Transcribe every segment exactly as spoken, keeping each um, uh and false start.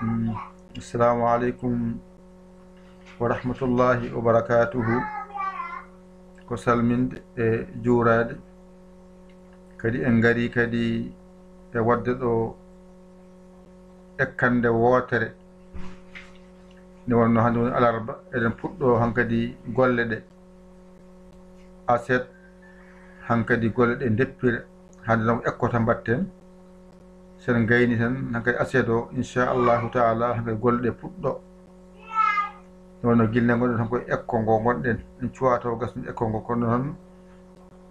Assalamu aleykum wa rahmatullahi wa barakatuhu. Ko salminde e juuraade, kadi en ngari kadi e waɗde ɗo ekkande wootere. Nde wonno hannde woni alarba, eɗen puɗɗo hankadi golle ɗe. Aset, hankadi golle ɗe ndeppira. Hannde noon ekkota mbatten. Sen gayni tan hankadi aset o, inchallahu taala, hankadi golle ɗe puɗɗo. Nde wonno gilne ngonɗen tan koye ekko ngo ngonɗen. En cuwa taw gasnude ekko ngo, kono noon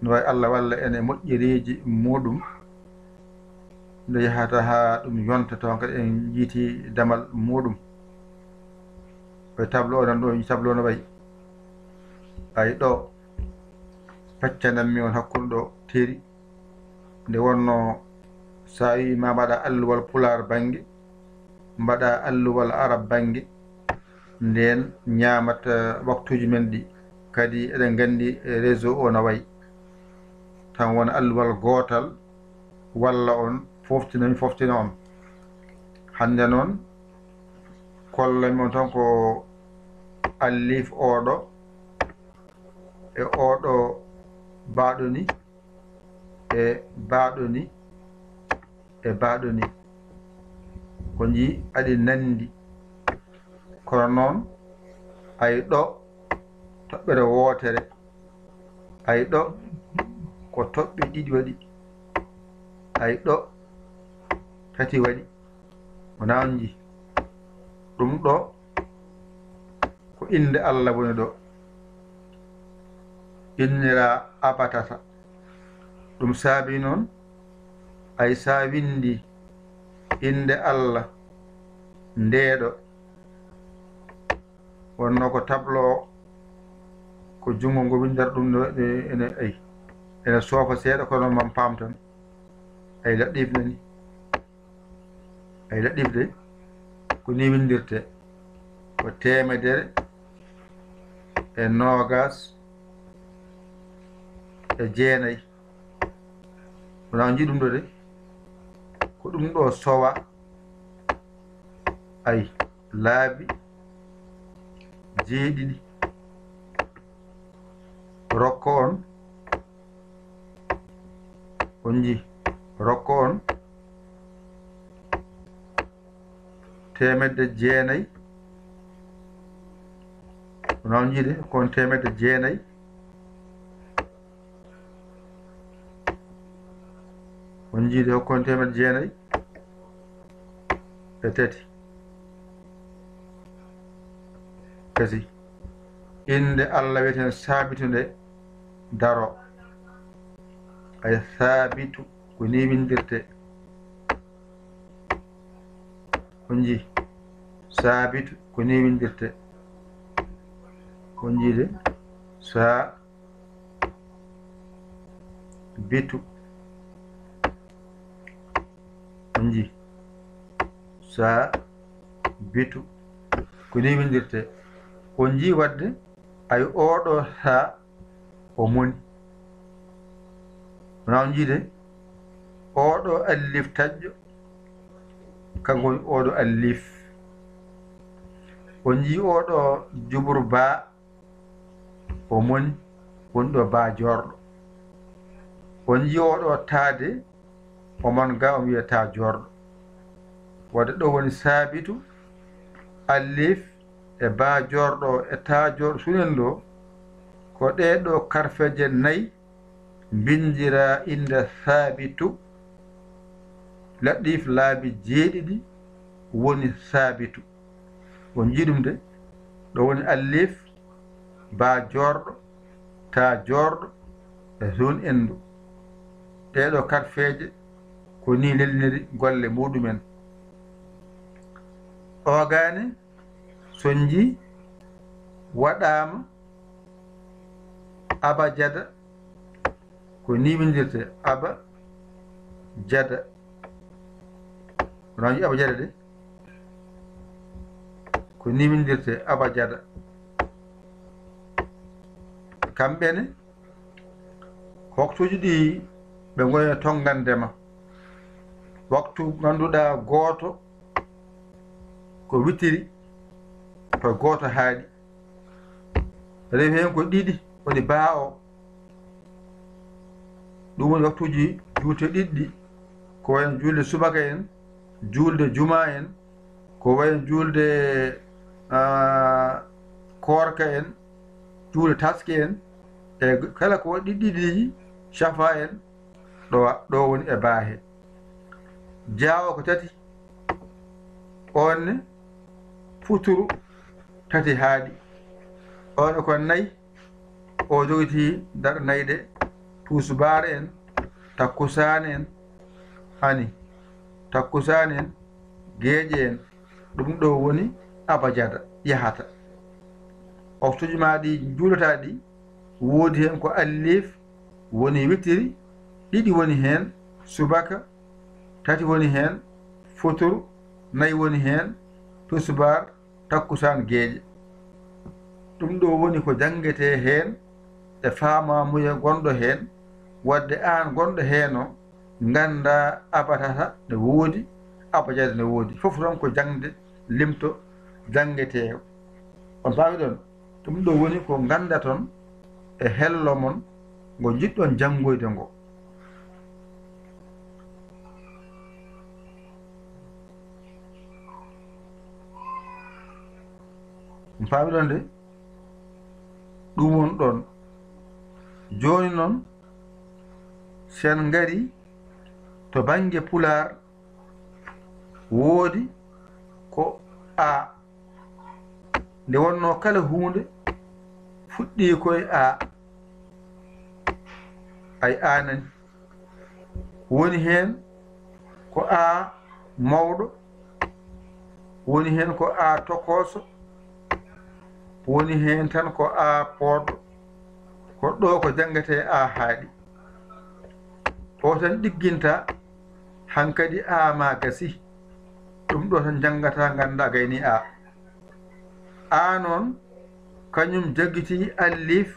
no wawi Allah walla en e moƴƴereeji muɗum. Nde yahata haa ɗum yonta taw hankadi en jiiti damal muɗum. Koye tableau o nan ɗo, tableau no wayi. Ay ɗo, peccanammi on hakkunde ɗo teeri. Nde wonno so a wii ma mbaɗa alluwal pulaar bannge, mbaɗa alluwal arab bannge, nden ñaamata waktuuji men ɗi. Kadi eɗen nganndi réseau o no wayi. Tan wona alluwal gootal, walla on foftina mi, foftina on. Hannde noon, kollanmi on tan ko allif oɗo e oɗo baaɗo ni, e baaɗo ni, e baaɗo ni. Ko njii aɗi nanndi. Kono noon, ay ɗo toɓɓere wootere, ay ɗo ko toɓɓe ɗiɗi waɗi, ay ɗo tati waɗi. Wonaa on njii. Ɗum ɗo ko innde Allah woni ɗo. Innira abatata. Ɗum saabi noon, ay so a winndi innde Allah ndeeɗo, wonno ko tableau o, ko junngo ngo winndata ɗum no, e, ene, ay, ene soofa seeɗa, kono man paam tan. Ay laɗɗiif nani. Ay laɗɗiif de, ko ni winndirte. Ko teemedere e noogas e jeenay. Wonaa on njii ɗum ɗo de? Ko ɗum ɗo sowa. Ay, laabi jeeɗiɗi. Rokko on, on njii, rokko on teemedde jeenay. Wonaa on njii de, ko on teemedde jeenay. On njii de, ko on teemedde jeenay e tati. Kasi, innde Allah wiyeten saabitu nde daro. Ay, saabitu, ko ni winndirte. On njii, saabitu, ko ni winndirte. On njii de, saa bitu. On njii, saa bitu. Ko ni winndirte. On njii waɗde, ay, oɗo saa o moni. Wonaa on njii de? Oɗo allif taƴƴo, kanko woni oɗo allif. On njii oɗo jubur baa, o moni, woni ɗo baa joorɗo. On njii oɗo taa de, o mon ga, o wiya taa joorɗo. Wadde ɗo woni saabitu, allif, e baa joorɗo e taa joorɗo sunen ɗo, ko ɗee ɗo karfeeje nay mbinndira innde saabitu. Laɗɗiif laabi jeeɗiɗi woni saabitu. On njii ɗum de? Ɗo woni allif, baa joorɗo, taa joorɗo, e sun enndu. Ɗee ɗo karfeeje ko ni lelniri golle muɗumen. Ogaani, so njii, waɗaama abajada, ko ni winndirte, abajada. Wonaa on njii abajada de? Ko ni winndirte, abajada. Kamɓe ne, ko waktuuji ɗi ɓe ngoni e tonngande ma. Waktu ngannduɗaa gooto ko witiri, ko gooto haaɗi. Rewi heen ko ɗiɗi, woni baa o. Ɗum woni waktuuji juulde ɗiɗɗi, ko wayi no juulde subaka en, juulde juma en, ko wayi no juulde, ah, koorka en, juulde taske en, e kala ko waɗi ɗiɗi ɗiɗi, cafa en, ɗo, ɗo woni e baahe. Jaawo ko tati, oon ne futuru tati haaɗi. Oon ne ko nayi, o jogiti darɗe nayi ɗe, tuusubaar en, takkusaan en, ani, takkusaan en, geeƴe en, ɗum ɗo woni abajada yahata. Waktuuji ma ɗi njuulata ɗi, woodi heen ko alliif woni witiri, ɗiɗi woni heen subaka, tati woni heen futuru, nayi woni heen tusubaar, takkusaan, geeƴe. Ɗum ɗo woni ko janngetee heen e faamaamuya gonɗo heen, wadde aan gonɗo heen o, nganndaa abatata ne woodi, abajada ne woodi. Fof tan ko jaŋde limto janngetee. On paami ɗon? Ɗum ɗo woni ko nganndaton e hello mon ngo njiɗɗon janngoyde ngo. On paami ɗon de? Ɗum won ɗon. Jooni noon, si en ngari to bannge Pulaar, woodi ko A. Nde wonnoo kala huunde fuɗɗii ko e A. Ay, A nani. Woni heen ko A mawɗo, woni heen ko A tokooso, woni heen tan ko A pooɗɗo. Ko ɗo ko janngetee A haaɗi. O tan ɗigginta, hankadi A ma gasi. Ɗum ɗo tan janngata, ngannda gayni A. A noon, kañum jaggiti alliif,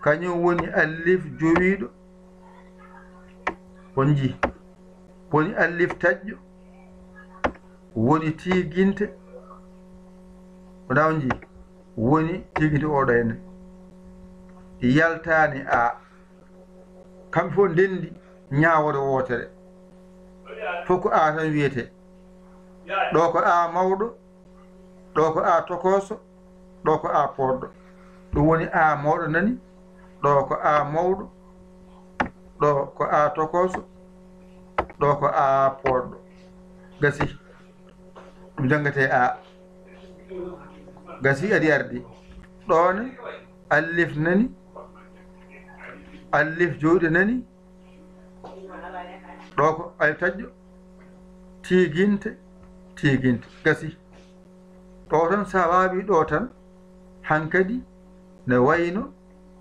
kañum woni alliif jowiiɗo. On njii? Woni alliif taƴƴo, woni tiiginte. Wona on njii? Woni tiiginte oɗo ene. Yaltaani A. Kamɓe fof ndenndi ñaawoore wootere. Fof ko A tan wiyetee. Ɗo ko A mawɗo, ɗo ko A tokooso, ɗo ko A pooɗɗo. Ɗum woni A mawɗo nani, ɗo ko A mawɗo, ɗo ko A tokooso, ɗo ko A pooɗɗo. Gasi. Ɗum janngetee A. Gasi, adi ardi. Ɗo ne, alliif nani, alliif jowiiɗo nani, ɗo ko alliif taƴƴo, tiiginte, tiiginte. Gasi. Ɗo tan, so a waawii ɗo tan, hankadi ne wayno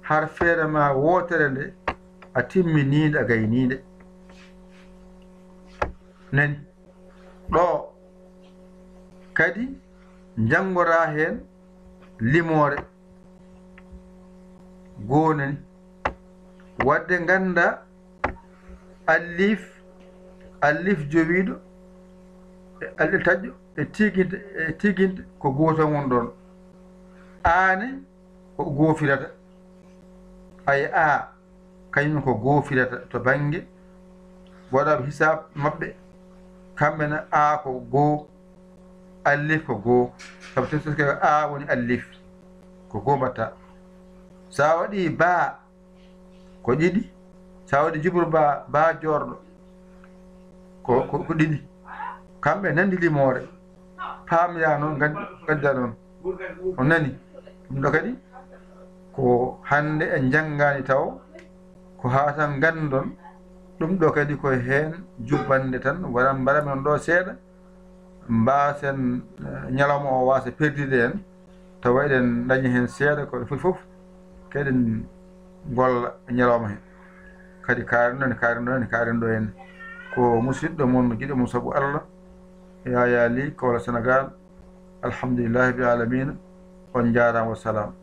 har feere ma wootere nde a timminii nde, a gaynii nde. Nani? Ɗo kadi njanngoraa heen limoore. Goo nani. Wadde ngannda alliif, alliif jowiiɗo, e alliif taƴƴo, e tiiginte, e tiiginte ko goo tan woni ɗoon. A ne ko goo firata. Ay, A kañum ko goo firata to bannge waɗaaɓe hisaab maɓɓe. Kamɓe ne A ko goo, alliif ko goo. Sabu teskere A woni alliif. Ko goo mbatta. So a waɗii baa ko ɗiɗi. So a waɗii jubur baa, baa joorɗo ko, ko, ko ɗiɗi. Kamɓe nanndi limoore. Paamira noon, ngaddi-, ngadda noon. On nani? Ɗum ɗo kadi ko hannde en njanngaani taw, ko haa tan nganndon. Ɗum ɗo kadi ko heen jubbannde tan, waran mbaɗa men ɗo seeɗa, mbaasen, eh, ñalawma o waasa perdude en, tawa eɗen ndañi heen seeɗa ko foti fof, keɗen ngolla e ñalawma heen. Kadi kaariɗon, kaariɗon, kaariɗon en ko musiɗɗo mon, giɗo mon sabu Allah, Yaya Ly, Kaolack, Sénégal. Alhamdulillahi rabbil alamina. On njaaraama, wassalam.